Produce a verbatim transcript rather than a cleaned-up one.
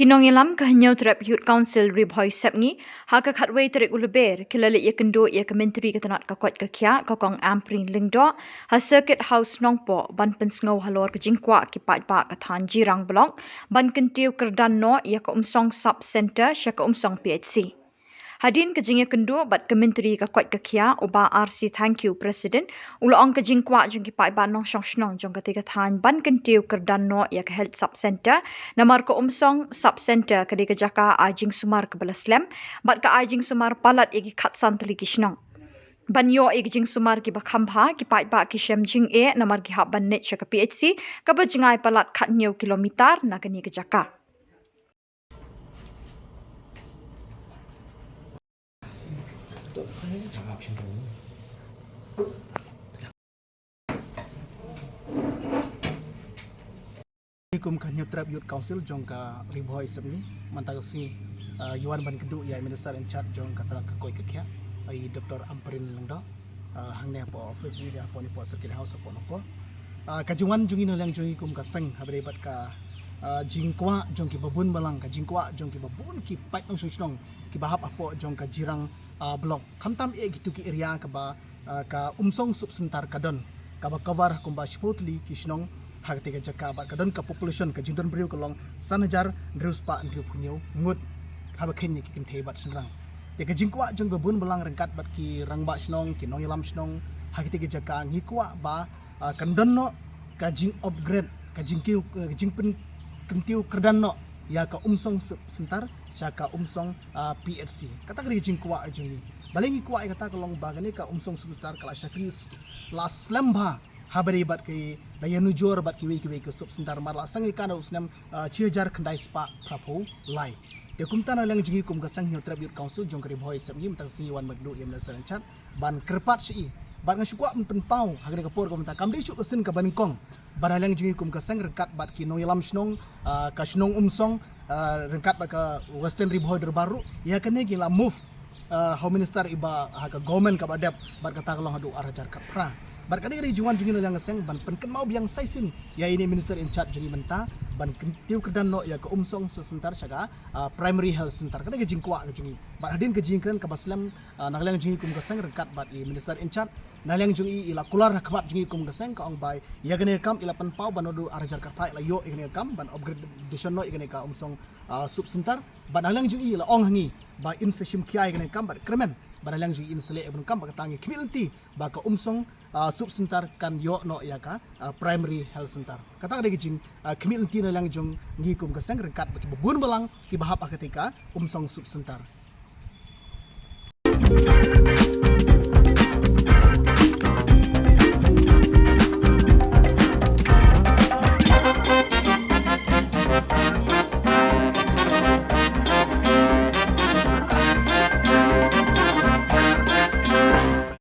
Ki nongïalam ka Hynñiewtrep Youth Council Ri Bhoi Sepngi, ha ka khatwei tarik u Lber, ki la leit ïakynduh ïa ka Myntri ka tnat ka koit ka khiah, ka Kong Ampareen Lyngdoh, ha Circuit House Nongpoh, ban pynsngew halor ka jingkwah ki paidbah ka thaiñ Jirang Block ban kyntiew kyrdan noh ïa ka Umsong Sub Centre sha ka Umsong P H C. Hadien ka jingïakynduh bad ka Myntri ka koit ka khiah, u Bah R C Thangkhiew, President, u la ong ka jingkwah jong ki paidbah nongshong shnong jong katei ka thaiñ ban kyntiew kyrdan noh ïa ka Health Sub Centre, namar ka Umsong Sub Centre ka dei ka jaka ai jingsumar kaba la slem, bad ka ai jingsumar palat ïa ki khatsan tylli ki shnong. Ban ïoh ïa ki jingsumar kiba kham bha, ki paidbah ki shem jingeh namar ki hap ban leit sha ka P H C, kaba jngai palat khathynñiew kilometer na kane ka jaka. Kum ka Hynñiewtrep Youth Council jong ka Ri Bhoi Sepngi, mynta ka sngi, ah, ïa wan ban kynduh ïa i Minister in charge jong ka tnat ka koit ka khiah, i Doctor Ampareen Lyngdoh, ah, hangne hapoh office jong i, hapoh ne hapoh Circuit House hapoh Nongpoh. Ah, ka jingwan jong i na liang jong i kum ka seng, ha ba ïadei bad ka, ah, jingkwah jong kiba bun balang, ka jingkwah jong kiba bun ki paid nongshong shnong kiba hap hapoh jong ka Jirang, ah, Block. Khamtam eh kitu ki area kaba, ah, ka Umsong Sub Centre ka don, kaba cover kumba shiphew tylli ki shnong ha katei ka jaka, bad ka don ka population, ka jingdon briew ka long san hajar hynriew spah hynriewphew hynñiew ngut, haba kheiñ ïa ki kynthei bad shynrang. Te ka jingkwah jong kiba bun balang ryngkat bad ki rangbah shnong, ki nongïalam shnong ha katei ka jaka, ngi kwah ba, ah, kan don noh ka jing-upgrade, ka jingkiew, ka jingpyn-, kyntiew kyrdan noh ïa ka Umsong Sub Centre sha ka Umsong, ah, P H C. Kata ka dei ka jingkwah jong ngi. Balei ngi kwah ïa kata, ka long ba kane ka Umsong Sub Centre ka la shakri, la slem bha ha ba ïadei bad ki, da ïanujor bad kiwei kiwei ki sub centre, namar la seng ïa ka naduh u snem, ah, shi hajar khyndai spah phraphew lai. Te kumta na liang jong ngi kum ka seng Hynñiewtrep Youth Council jong ka Ri Bhoi Sepngi, mynta ka sngi ïa wan ban kynduh ïa i Minister in charge ban kyrpad sha i. Bad nga shu kwah ban pynpaw ha kane ka por kaba mynta, kam dei shuh ka sien kaba nyngkong ba na liang jong ngi kum ka seng ryngkat bad ki nongïalam shnong, ah, ka shnong Umsong, ah, ryngkat bad ka Western Ri Bhoi Dorbar ruh, ïa kane ki la move, ah, ha u minister iba ha ka government kaba dep, bad kata ka long haduh ar hajar khatphra. Bad ka dei ka jingwan jong ngi na liang ka seng ban pynkynmaw biang sa shisien ïa ine i Minister in charge jong ngi mynta, ban kyntiew kyrdan noh ïa ka Umsong Sub Centre sha ka, ah, Primary Health Centre. Ka dei ka jingkwah ka jong ngi. Bad hadien ka jingkren kaba slem, ah, na liang jong ngi kum ka seng ryngkat bad i Minister in charge, na liang jong i, i la kular ha khmat jong ngi kum ka seng, ka ong ba ïa kane ka kam i la pynpaw ba naduh ar hajar khatphra i la ïoh ïa kane ka kam ban upgradation noh ïa kane ka Umsong, ah, Sub Centre. Bad na liang jong i, i la ong ha ngi ba in sa shim khia ïa kane ka kam bad kyrmen ba na liang jong i in sa leh ïa kane ka kam, bad kata ngi khmih lynti ba ka Umsong, ah, Sub Centre kan ïoh noh ïa ka, ah, Primary Health Centre. Kata ka dei ka jing, ah, khmih lynti na liang jong ngi kum ka seng ryngkat bad kiba bun balang kiba hap ha katei ka Umsong Sub Centre.